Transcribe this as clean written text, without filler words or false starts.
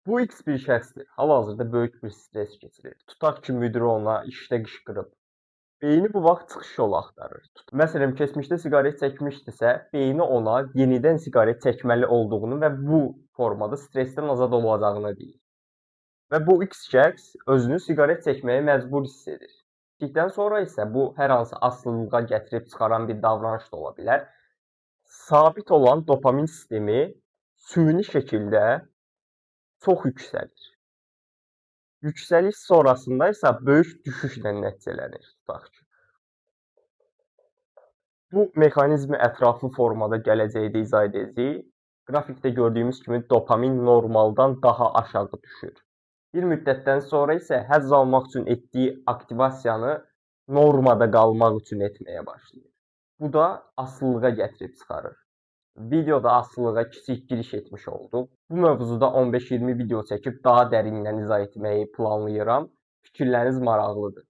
Bu X bir şəxsdir. Hal-hazırda böyük bir stres keçirir. Tutaq ki, müdiri ona işdə qışqırıb. Beyni bu vaxt çıxış yolu axtarır. Məsələn, keçmişdə siqaret çəkmişdisə, beyni ona yenidən siqaret çəkməli olduğunu və bu formada stressdən azad olacağını deyir. Və bu X şəxs özünü siqaret çəkməyə məcbur hiss edir. Çəkdikdən sonra isə bu hər hansı asılılığa gətirib çıxaran bir davranış da ola bilər. Sabit olan dopamin sistemi süni şəkildə çox yüksəlir. Yüksəliş sonrasında isə böyük düşüşlə nəticələnir, tutaq ki. Bu mexanizmi ətraflı formada gələcəkdə izah edəcəyik. Qrafikdə gördüyümüz kimi dopamin normaldan daha aşağı düşür. Bir müddətdən sonra isə həzz almaq üçün etdiyi aktivasiyanı normada qalmaq üçün etməyə başlayır. Bu da asılılığa gətirib çıxarır. Videoda asılılığa kiçik giriş etmiş olduq. Bu mövzuda 15-20 video çəkib daha dərindən izah etməyi planlayıram. Fikirləriniz maraqlıdır.